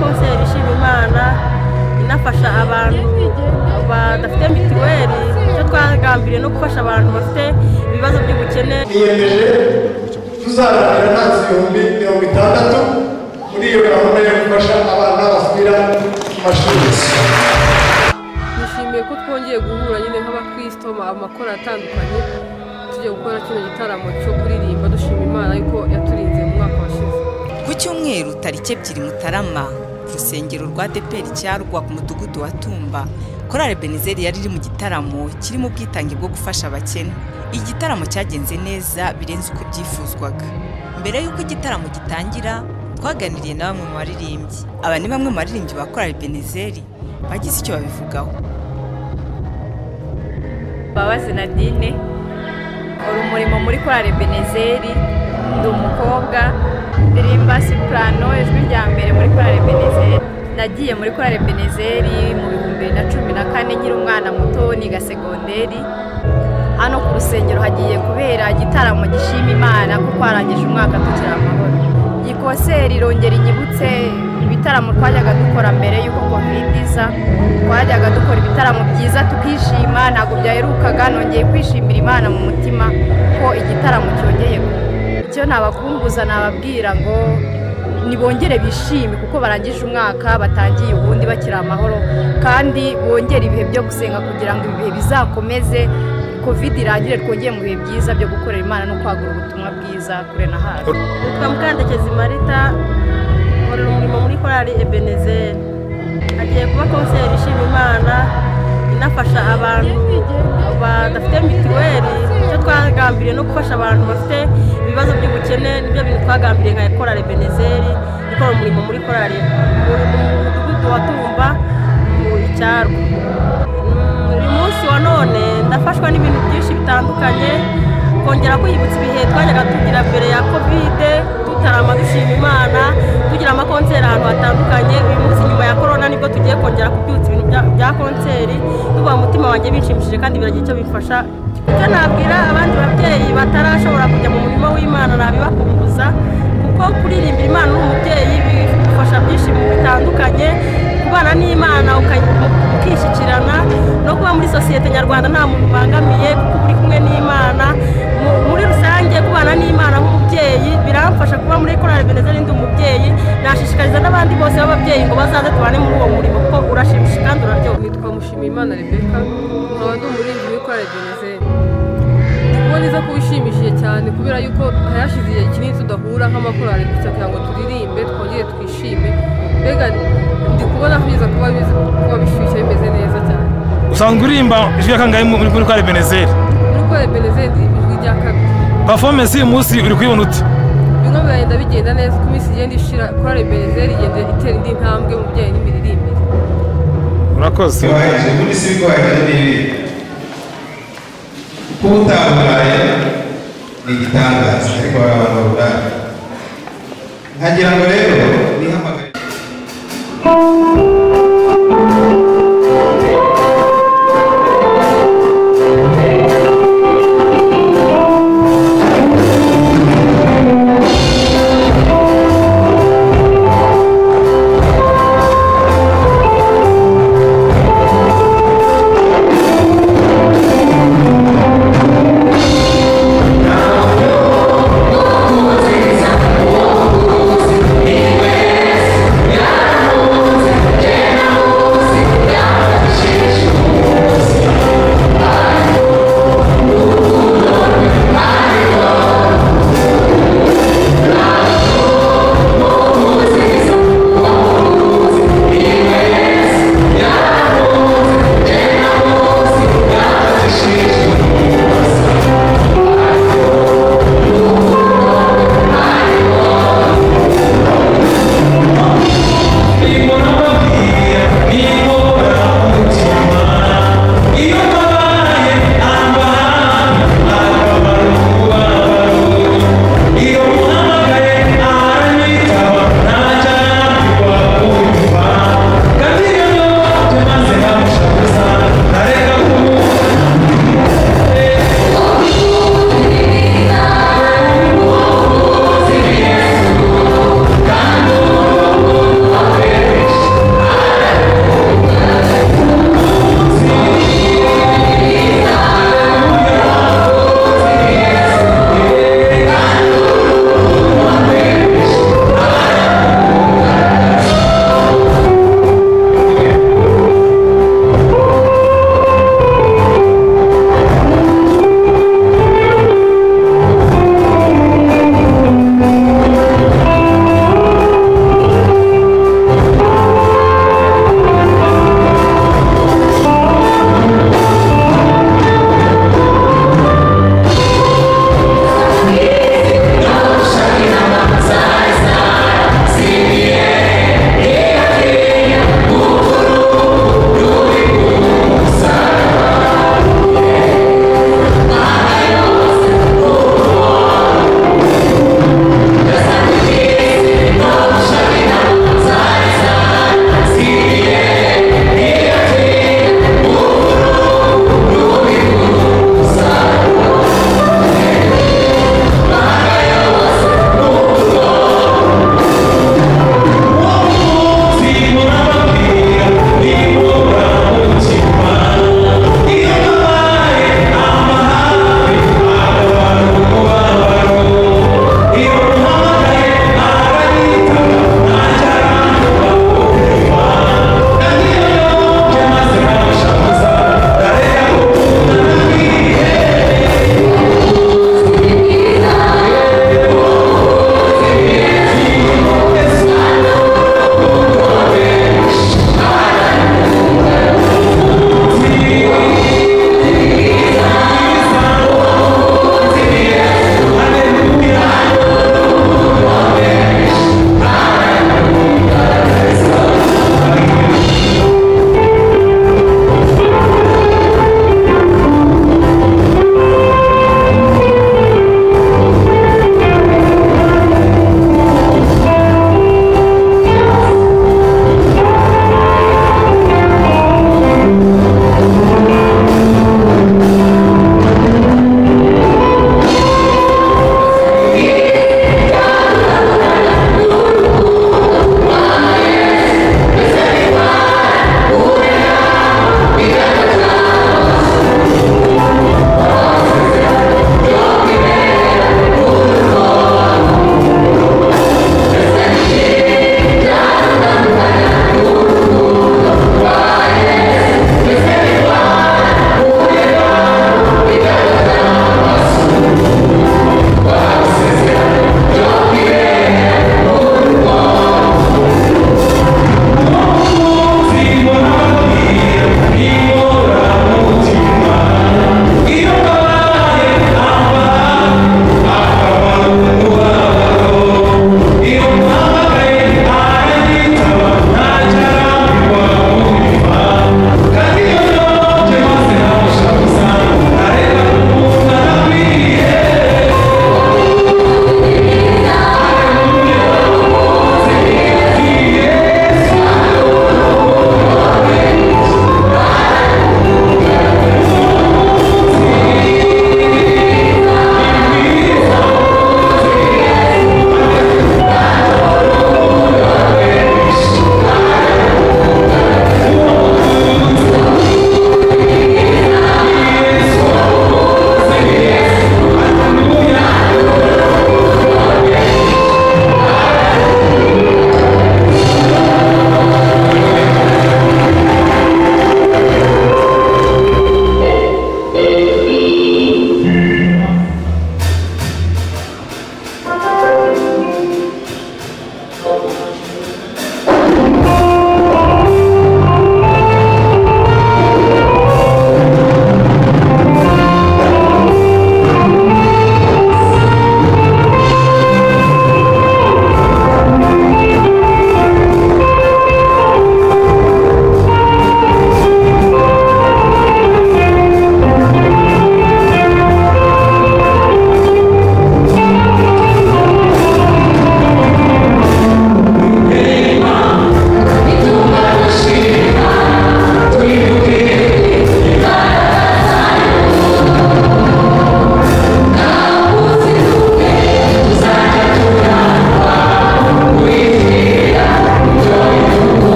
konseri ishima Imana inafasha abantu badafite mituweli. Icyo twagambiriye no gufasha abantu bafite ibibazo by'ubukene. Niyemeje tuzarangira ntanze 60,000 muri iyo gahunda yo gufasha abana basubira mu mashuri. Nishimiye ko twongeye guhura nyine nk'abakristo amakora atandukanye tujye gukora kino gitaramo cyo kuririmba dushima Imana yuko yaturinze mu mwaka washize. Ku cyumweru tariki 2 Mutarama ku rusengero rwa ADEPR Cyarwa ku mudugudu wa Tumba, Korali Ebenezeri yari iri mu gitaramo kirimo ubwitange bwo gufasha abakene. Igitaramo cyagenze neza birenze uko byifuzwaga. Mbere y'uko igitaramo gitangira twaganiriye na bamwe mu baririmbyi. Aba ni bamwe mu baririmbyi ba Korali Ebenezeri bagize icyo babivugaho. Mbabazi Nadine, uri umurimo muri Korali Ebenezeri, ndi umukobwa ndirimba soprano ijwi rya mbere muri Korali Ebenezeri. Nagiye muri Korali Ebenezeri mu 2014 nkiri umwana muto niga segonderi. Hano ku rusengero hagiye kubera igitaramo gishima Imana kuko arangije umwaka tukiri amahoro. Iyi konseri irongera inyibutse ibitaramo twajyaga dukora mbere y'uko Covid iza. Twajyaga dukora ibitaramo byiza tukishima, ntabwo byaherukaga. Nongeye kwishimira Imana mu mutima ko igitaramo cyongeye. Icyo nabakumbuza nababwira ngo nibongere bishime kuko barangije umwaka batangiye ubundi bakiri amahoro, kandi bongere ibihe byo gusenga kugira ngo ibihe bizakomeze, Covid irangire twongeye mu bihe byiza byo gukorera Imana no kwagura ubutumwa bwiza kure na hafi. Nitwa Mukandekezi Marita, nkorera umurimo muri Korali Ebenezeri. Hagiye kuba konseri ishima Imana inafasha abantu badafite mituweli. Icyo twagambiriye no gufasha abantu bafite ibibazo by'ubukene, nibyo bintu twagambiriye nka Korali Ebenezeri ikora umurimo muri Korali mu mudugudu wa Tumba mu Cyarwa. Uyu munsi wa none ndafashwa n'ibintu byinshi bitandukanye, kongera kwibutsa ibihe twajyaga tugira mbere ya Covid, tutarama dushima Imana, tugira amakonseri ahantu hatandukanye. Uyu munsi nyuma ya corona nibwo tugiye kongera kubyutsa ibintu bya konseri. Tuba umutima wanjye bishimishije kandi biragira icyo bifasha. Icyo nabwira abandi babyeyi batarashobora kujya mu murimo w'Imana nabibakumbuza, kuko kuririmbira Imana uri umubyeyi bifasha byinshi bitandukanye, kubana n'Imana ukishyikirana no kuba muri sosiyete nyarwanda nta muntu ubangamiye kuko uri kumwe n'Imana. Muri rusange kubana n'Imana nk'umubyeyi biramfasha kuba muri Korali Ebenezeri ndi umubyeyi. Nashishikariza n'abandi bose b'ababyeyi ngo bazaze tubane muri uwo murimo kuko urashimisha kandi uraryoha. Nitwa Mushimiyimana Rebecca, nkaba ndi umuririmbyi muri Korali Ebenezeri. Ndi kubona iza kuba ishimishije cyane kubera yuko hashize igihe kinini tudahura nk'amakorali gusa kugira ngo turirimbe twongere twishime. Mbega ndi kubona biza kuba bishyushye bimeze neza cyane. Usanzwe uririmba ijwi rya kangahe muri Korali Ebenezeri? Muri Korali Ebenezeri ndirimba ijwi rya kabiri. Performance y'uyu munsi uri kuyibona ute? Bimwe biragenda bigenda neza uko iminsi igenda ishira. Korali Ebenezeri igenda itera indi ntambwe mu bijyanye n'imiririmbire. Urakoze. Kuba utaburaye ni igitangaza, ariko hari abantu baburaye. Nkagira ngo rero